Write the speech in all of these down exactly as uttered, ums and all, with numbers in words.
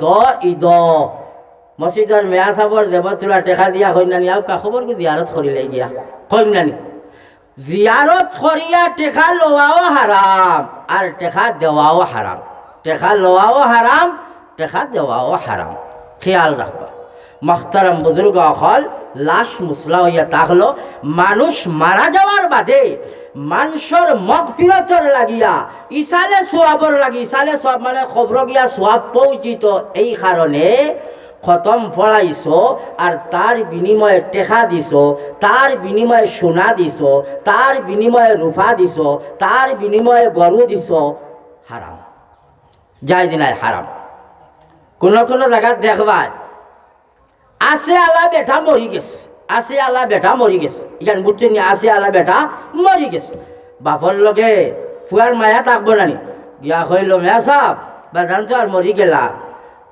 দ ইদ। মসজিদর মেয়া সাবর দেবর তুলা টেকা দিয়া কইন নানি, আউক্কা খবর কু জিয়ারত করিলাই গিয়া। কইন নানি? জিয়ারত করিয়া টেকা লওয়াও হারাম, আর টেকা দেওয়াও হারাম। টেকা লওয়াও হারাম, টেকা দেওয়াও হারাম। খেয়াল রাখবা। মহতারাম বুজুর্গ অকল, লাশ মুসলা অইয়া থাকলো, মানুষ মারা যাওয়ার বাদে মানষর মগফিরতর লাগিয়া, ইসালে সোয়াবর লাগি, ইসালে সোয়াব মানে কবর গিয়া সোয়াব পৌঁছিত, এই কারণে খতম পড়াইছো, আর তার বিনিময়ে টেকা দিছো, তার বিনিময়ে সোনা দিছো, তার বিনিময়ে রূপা দিছো, তার বিনিময়ে গরু দিছো, হারাম। জায়েজ নাই, হারাম। কোনো কোনো জাগাত দেখবায়, আছে আলা বেটা মরি গেছে, আছে আলা বেটা মরি গেছে, ইখান বুঝছইন নি? আছে আলা বেটা মরি গেছে। বাপর লগে ফুয়ার মায়া থাকবো নানি? গিয়া কইলো, "মেয়া সাব, বেটাইন তো আর মরি গেলা,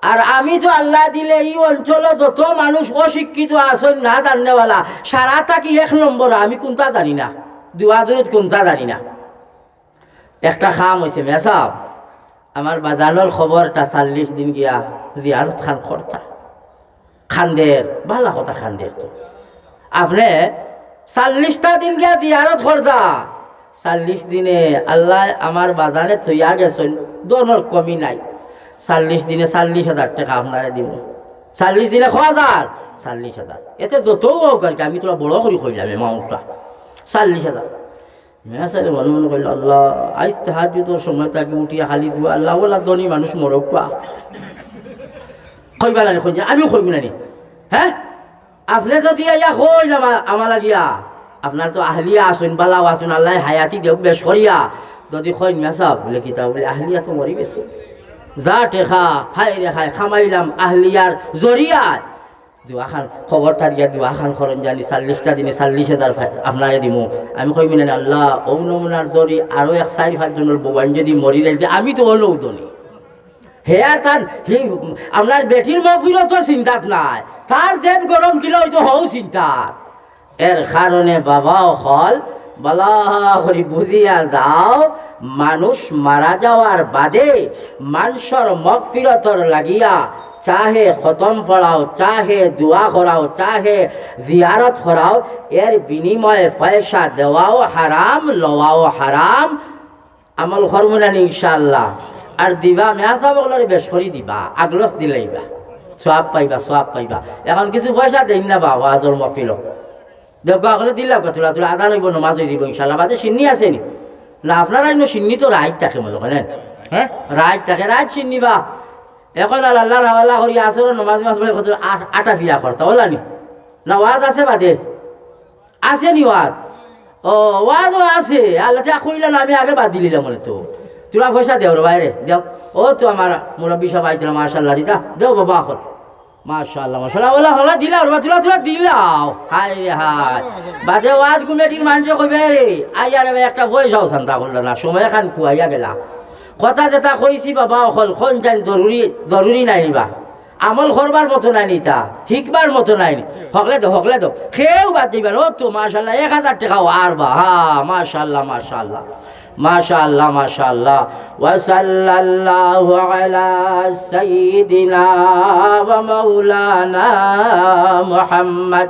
আর আমি তো আল্লায় দিলে ই অঞ্চলো যত মানুষ অশিক্ষিত আছইন, না জাননেওয়ালা, সারা থাকি এক নম্বর, আমি কুন্তা জানি না, দোয়া দুরুদ কুন্তা জানি না।" একটা কাম অইছে মেয়া সাব, আমার বাজানর খবরটা চাল্লিশ দিন গিয়া জিয়ারত খান করতা। কান্দের, ভালা কথা কান্দের তো। আপনে চাল্লিশটা দিন গিয়া জিয়ারত করতা, চাল্লিশ দিনে আল্লায় আমার বাজানে থইয়া গেছইন, ধনর কমি নাই। চাল্লিশ দিনে চাল্লিশ হাজার টেকা আপনারে দিমু। চাল্লিশ দিনে কয় হাজার? চাল্লিশ হাজার। এতে যতউ অউক আর কি, আমি থুড়া বড় করি কইলাম amount টা। চাল্লিশ হাজার। মেয়া সাবে মনে মনে কইলা, "আল্লাহ, আইজ তাহাজ্জুদর সময় থাকি উঠিয়া খালি দোয়া, আল্লাহ, অলা ধনী মানুষ মরউক্কা।" কইবা নানি, কইন যে, আমিও কইমু নানি। হে? আপনে যুদি আইয়া কইন আমা-, আমা লাগিয়া, আপনার তো আহলিয়া আছইন, ভালাউ আছইন, আল্লায় হায়াতি দেউক বেশ করিয়া। যুদি কইন, "মেয়া সাব, বুলে কিতা?" বুলে, "আহলিয়া তো মরি গেছে।" যা টেকা, হায় রে হায়, কামাইলাম আহলিয়ার জরিয়ায়। দোয়া খান, খবরটার গিয়া দোয়া খান করইন জানি, চাল্লিশটা দিনে চাল্লিশ হাজার ফা-, আপনারে দিমু। আমি কইমু নানি, "আল্লাহ, অউ নমুনার ধরি আরো এক চাইর পাঁচ জনর বউয়াইন যুদি মরি যাইতে, আমি তো অইলেও ধনী।" হে আর তার, হি, আপনার বেটির মগফিরতর চিন্তাত নাই, তার জেব গরম কিলা অইতো হউ চিন্তাত। এর কারণে বাবা অকল, ভালা করি বুঝিয়া যাও, মানুষ মারা যাওয়ার বাদে মানষর মগফিরতর লাগিয়া চাহে খতম পড়াও, চাহে দোয়া করাও, চাহে জিয়ারত করাও, এর বিনিময়ে পয়সা দেওয়াও হারাম, লওয়াও হারাম। আমল করমু নানি ইনশাআল্লাহ। আর দিবা, মেয়া সাব অকলরে বেশ করি দিবা, আগলস দিলাইবা, সওয়াব পাইবা, সওয়াব পাইবা। এখন কিছু পয়সা দেইন না বা ওয়াজর মহফিলো। দেখবা অকলে দিলাউক্কা, থুড়া থুড়া আজান অইবো, নমাজ অই যিবো ইনশাআল্লাহ। বাদে শিন্নি আছে নি? না, আপনারা ইনো শিন্নি তো রাইত থাকে মনে করেন। হে? রাইত থাকে, রাইত শিন্নি বা। এখন আর আল্লার হাওয়ালা করি আসরর নমাজ মাজ পড়ি কত আ-, আটা ফিরা করতা, অলা নি? না, ওয়াজ আছে বাদে? আছে নি ওয়াজ? ও, ওয়াজও আছে। আল্লায় তে কইলা না, আমি আগে বাদ দিলিলাম মনে তো। থুড়া পয়সা দেও রে বাইরে, দেও। ও তো আমার মুরব্বি সাব আইতরা, মাশাআল্লাহ দিতা। দেও বাবা অকল। মাশাআল্লাহ, মাশাআল্লাহ। অলা, অলা দিলাও রে বা, থুড়া, থুড়া দিলাও। হায় রে হায়। বাদে ওয়াজ কমিটির মানষে কইবা রে, আইয়া রে বা একটা পয়সাও চান্দা করলা না, সময় খান খুয়াইয়া গেলা। কথা যেটা কইছি বাবা অকল, কইন জানি জরুরি, জরুরি নায় নি বা। আমল করবার মতো নায় নি ইতা, হিকবার মতো নায় নি। হকলে দেও, হকলে দেও। কেউ বাদ দিবা না। ও তো মাশাআল্লাহ, এক হাজার টেকাও আর বা। হা, মাশাআল্লাহ, মাশাআল্লাহ। মাশাআল্লাহ, মাশাআল্লাহ। وصلى الله على سيدنا ومولانا محمد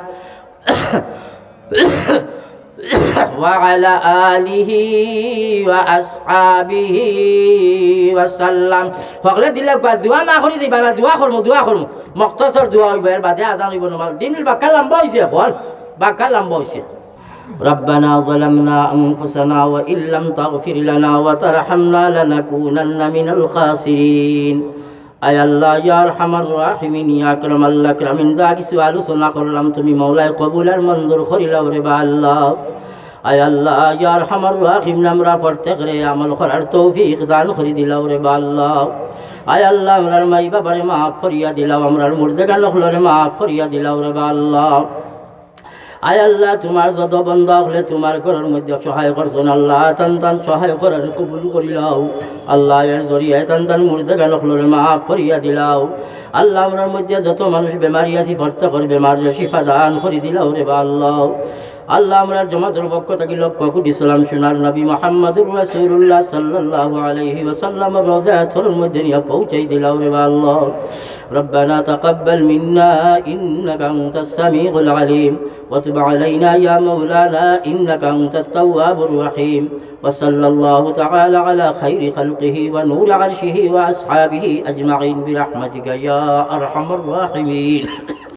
وعلى آله وأصحابه وسلم. হকলে দিলাউক্কা, দোয়া না করি দিবা না, দোয়া করমু, দোয়া করমু। মখতসর দোয়া অইবো, এর বাদে আজান অইবো, নমাজ। দিন বাক্কা লম্বা অইছে এখন, বাক্কা লম্বা অইছে। ربنا ظلمنا أنفسنا وإن لم تغفر لنا وترحمنا لنكونن من الخاسرين. আয় আল্লাহ, ইয়া আরহামার রাহিমিন, ইয়া আকরামাল আকরামিন, যা কিছু আলোচনা করলাম, তুমি মাওলায় কবুল আর মঞ্জুর করিলাও রে বা আল্লাহ। আয় আল্লাহ, ইয়া আরহামার রাহিমিন, আমরা প্রত্যেকরে আমল করার তৌফিক দান করি দিলাও রে বা আল্লাহ। আয় আল্লাহ, আমরার মাই বাবারে মাফ করিয়া দিলাও, আমরার মুর্দেগান অকলরে মাফ করিয়া দিলাও রে বা আল্লাহ। আয় আল্লাহ, তুমার যত বন্দা অকলে তুমার ঘরর মধ্যে সহায় করছইন আল্লাহ, তান তান সহায় করার কবুল করিলাও। আল্লাহ, এর জরিয়ায় তান তান মুর্দেগান অকলরে মাফ করিয়া দিলাও। আল্লাহ, আমরার মধ্যে যত মানুষ বেমারি আছি, প্রত্যেকর বেমাররে শিফা দান করি দিলাও রে বা আল্লাহ। আল্লাহ, আমরার জমাতর পক্ষ থাকি লক্ষ কোটি সালাম সোনার নবী মুহাম্মদুর রাসূলুল্লাহ সাল্লাল্লাহু আলাইহি ওয়াসাল্লামর রওজা আতহরর মধ্যে নিয়া পৌঁছাই দিলাও রে বা আল্লাহ। ربنا تقبل منا إنك أنت السميع العليم وتب علينا يا مولانا إنك أنت التواب الرحيم وصلى الله تعالى على خير خلقه ونور عرشه وأصحابه أجمعين برحمتك يا أرحم الراحمين.